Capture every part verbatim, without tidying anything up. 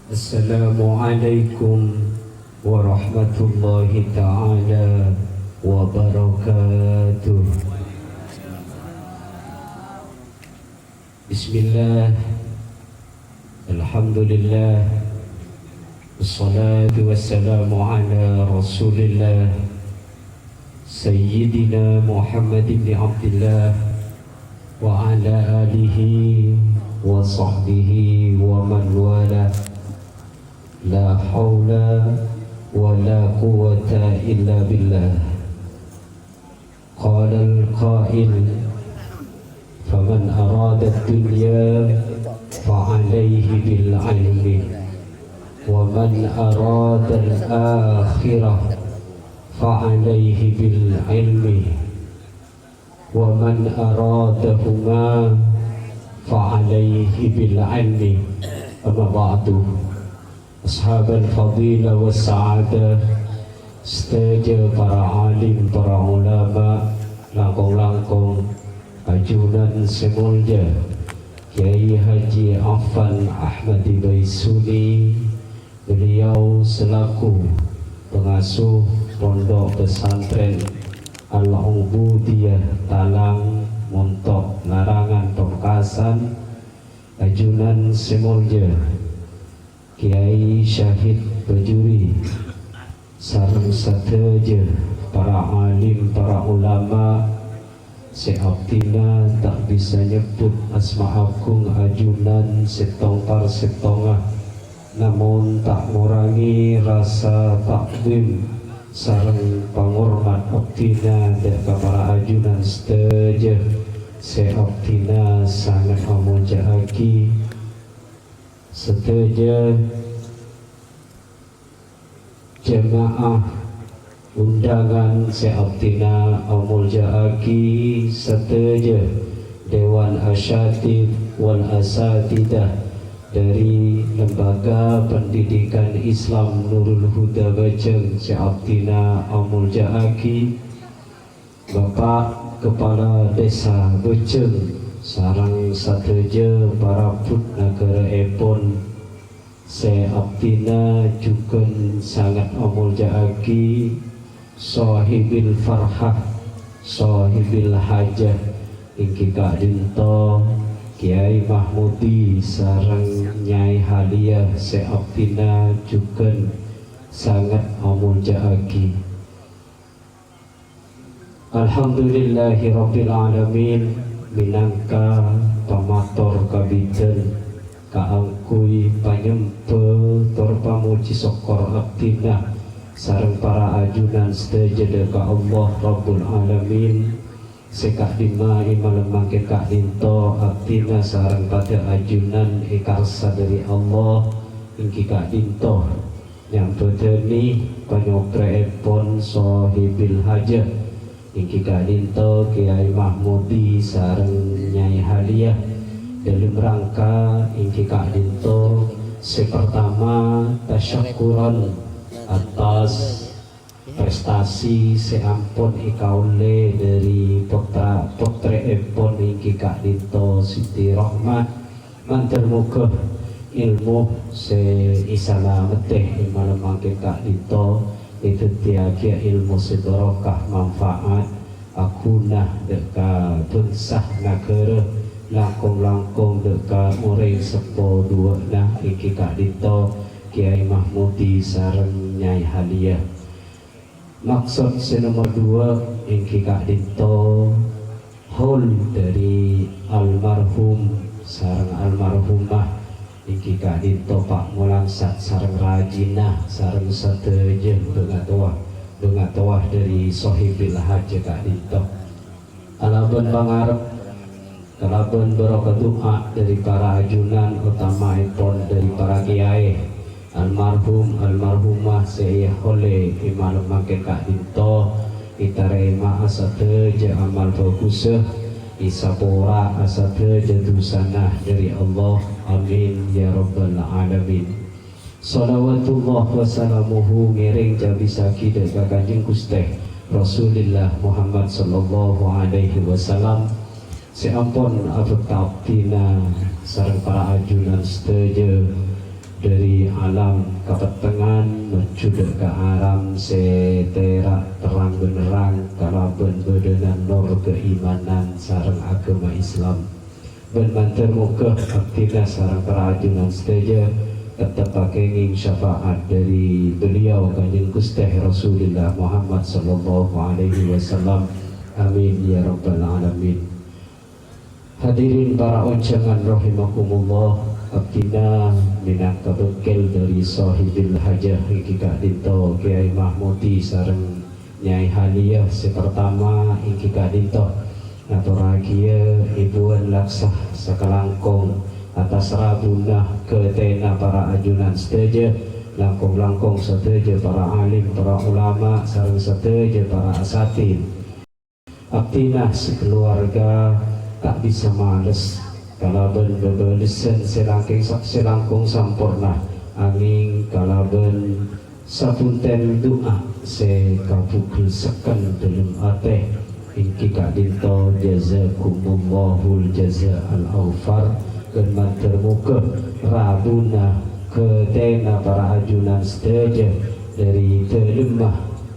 Assalamualaikum warahmatullahi ta'ala wabarakatuh. Bismillah. Alhamdulillah. Wassalatu wassalamu ala Rasulillah, Sayyidina Muhammad ibn Abdillah, wa ala alihi wa sahbihi wa man wala. La haula wa la quwwata illa billah. Qala al-qail, "Faman arada ad-dunya fa alaihi bil ilmi, wa man arada al-akhirah fa alaihi bil ilmi, wa man aradahuma fa alaihi bil ilmi." Amma ba'du. Ashabal fadilah was sa'adah, sadhâjâ para alim, para ulama, langkong-langkong ajunan sè molja, Kiai Haji Afan Ahmadi Baisuni, beliau selaku pengasuh Pondok Pesantren Al-Ubudiyah Talang, Montok, Larangan, Pamekasan, ajunan sè molja, Kiai Syahid Bajuri, sareng sadhâjâ para alim, para ulama sè abdhina ta' bisa nyebbhut asma agung ajunan sèttong par sèttonga, namong ta' ngorangè rasa ta'zim sareng pangormat abdhina dâ' ka para ajunan sadhâjâ sè abdhina sanget amolja'aghi. Sadhâjâ jemaah undangan sè abdhina amolja'aghi, sadhâjâ Dewan Asyatidz wal Asatidzah dari Lembaga Pendidikan Islam Nurul Huda Bajâng sè abdhina amolja'aghi. Bapak Kepala Desa Bajâng sareng sadhâjâ parabhut naghârâèpon sè abdhina jhughân sanget amolja'aghi, Shohibil Farhah, Shohibil Hajah, èngghi ka'dhinto Kiai Mahmudi sareng Nyai Haliyah sè abdhina jhughân sanget amolja'aghi. Alhamdulillahirabbil alamin, mènangka pamator kabidhân kaangghuy panyembhâ tor pamojhi sokkor abdhina sareng para ajunan sadhâjâ dâ' ka Allah Rabbul Alamin, sè ka'dimma è malem mangkèn ka'dhinto abdhina sareng padâ ajunan èkarsa dâri Allah, èngghi ka'dhinto nyambhâdhâni panyoprèèpon Shohibil Hajah, èngghi ka'dhinto Kiai Mahmudi sareng Nyai Haliyah. Dâlem rangka èngghi ka'dhinto, sè partama, tasyakkuran atas prestasi sè ampon èkaollè dâri potra-potrèèpon èngghi ka'dhinto Siti Rohma. Mandhâr moghâ èlmo sè èsalamettè è malem mangkèn ka'dhinto èdhâddhiyâghi èlmo sè barokah, manfaat, aghuna dâ' ka bhângsa naghârâ, langkong-langkong dâ' ka orèng seppo duwâ'na èngghi ka'dhinto Kiai Mahmudi sareng Nyai Haliyah. Maksod sè nomer duwâ' èngghi ka'dhinto haul dâri almarhum sareng almarhumah èngghi ka'dhinto Pa' Molangsat sareng rajina sareng sadhâjâ bângatowa, bângatowa dâri Shohibil Hajah ka'dhinto. Kalabân pangarep, kalabân barokah du'a dâri para ajunan, otamaèpon dâri para kiyaè, almarhum, almarhumah sè èollè è malem mangkèn ka'dhinto, ètarèma'a sadhâjâ amal bhâghussa, èsapora'a sadhâjâ dhusana dâri Allah. Amin, ya rabbal alamin. Shalawatullah wa salamuhu ngèrèng cabissaghi dâ' ka Kanjeng Ghustè Rasulillah Muhammad sallallahu alaihi wasallam, sè ampon abhâkta abdhina sareng para ajunan sadhâjâ dâri Pettengngan nojjhu dâ' ka aram sè tèra' terrang bhenderrang kalabân bâdâna nur kaimanan sareng aghâma Islam. Bân mandhâr moghâ abdhina sareng para ajunan sadhâjâ teptep akèngèng syafaat dhâri beliau Kanjeng Ghustè Rasulillah Muhammad sallallahu alaihi wasallam. Amin ya rabbal alamin. Hadirin para onjhângan rahimakumullah, abdhina mènangka bengkel dhâri Sohibil Hajah èngghi ka'dinto Kèyaè Mahmudi sareng Nyai Haliyah sè partama èngghi ka'dinto ngatorraghiyâ èbuwân laksa sakalangkong attas rabuna ghâtèna para ajunan sadhâjâ, langkong-langkong sadhâjâ para alim, para ulama, sareng sadhâjâ para asatid. Abdhina sakaluwarga ta' bisa males kalabân bâbâlessan sè langkèng sa-, sè langkong samporna, angèng kalabân sabhunten du'a sè kabhughâsaghi dhâlem atè, èngghi ka'dinto jazakumullahul jaza'al aufar, bân mandhâr moghâ rabuna ghâtèna para ajunan sadhâjâ dhâri dhâlemma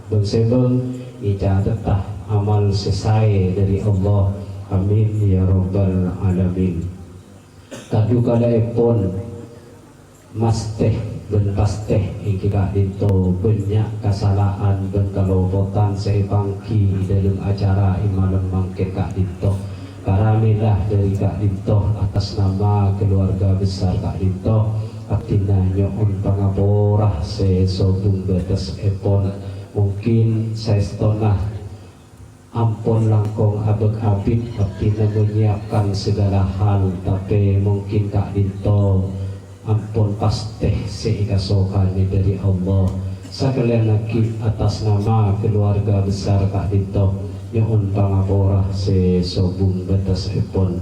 bâng-sèbâng ècatetthâ amal sè saè dhâri Allah. Amin ya rabbal alamin. Kadhukala'èpon mastè bân pastè èngghi ka'dinto bânnya' kasala'an bân kalopotan sè èpangghi è dhâlem acara è malem mangkèn ka'dinto. Paramèla dhâri ka'dinto attas nama keluarga besar ka'dinto, abdhina nyo'on pangapora sè sobung bâtessèpon. Mungkin saèstona ampon langkong abâk abit abdhina menyiapkan segala hal, tapè mungkin ka'dinto ampon pastè sè èkasokanè dhâri Allah. Sakalèyan aghi' attas nama keluarga besar ka'dinto nyo'on pangapora sè sobung bâtessèpon.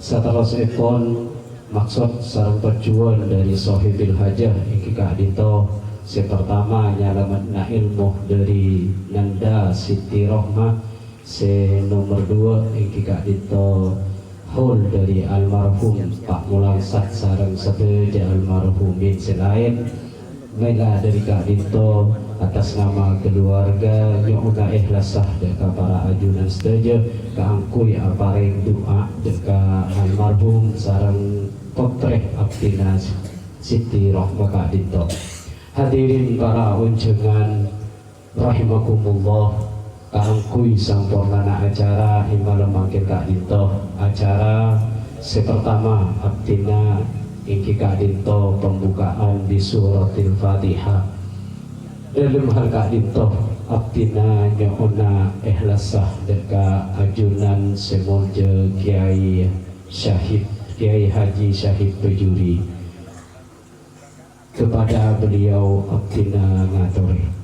Saterrossèpon, maksod sareng tojjhuwân dhâri Sohibil Hajah èngghi ka'dinto, sè partama nyalameddhâ èlmo dhâri Nanda Siti Rohmah, sè nomer duwâ' èngghi ka'dinto haul dhâri almarhum Pa' Molangsat sareng sadhâjâ almarhumin sè laèn. Mèla dhâri ka'dinto, attas nama keluarga, nyo'ona èhlassa dhâ' ka para ajunan sadhâjâ kaangghuy aparèng du'a dhâ' ka almarhum sareng pottrè abdhina Siti Rohmah ka'dinto. Hadirin para onjhângan rahimakumullah, kaangghuy sampornana acara è malem mangkèn ka'dinto. Acara sè partama abdhina èngghi ka'dinto pembukaan bi suratil Fatihah. Dhâlem hal ka'dinto, abdhina nyo'ona èhlassa dhâ' ka ajunan sè molja Kèyaè Syahid, Kèyaè Haji Syahid Bajuri. Kepada beliau abdhina ngatorè.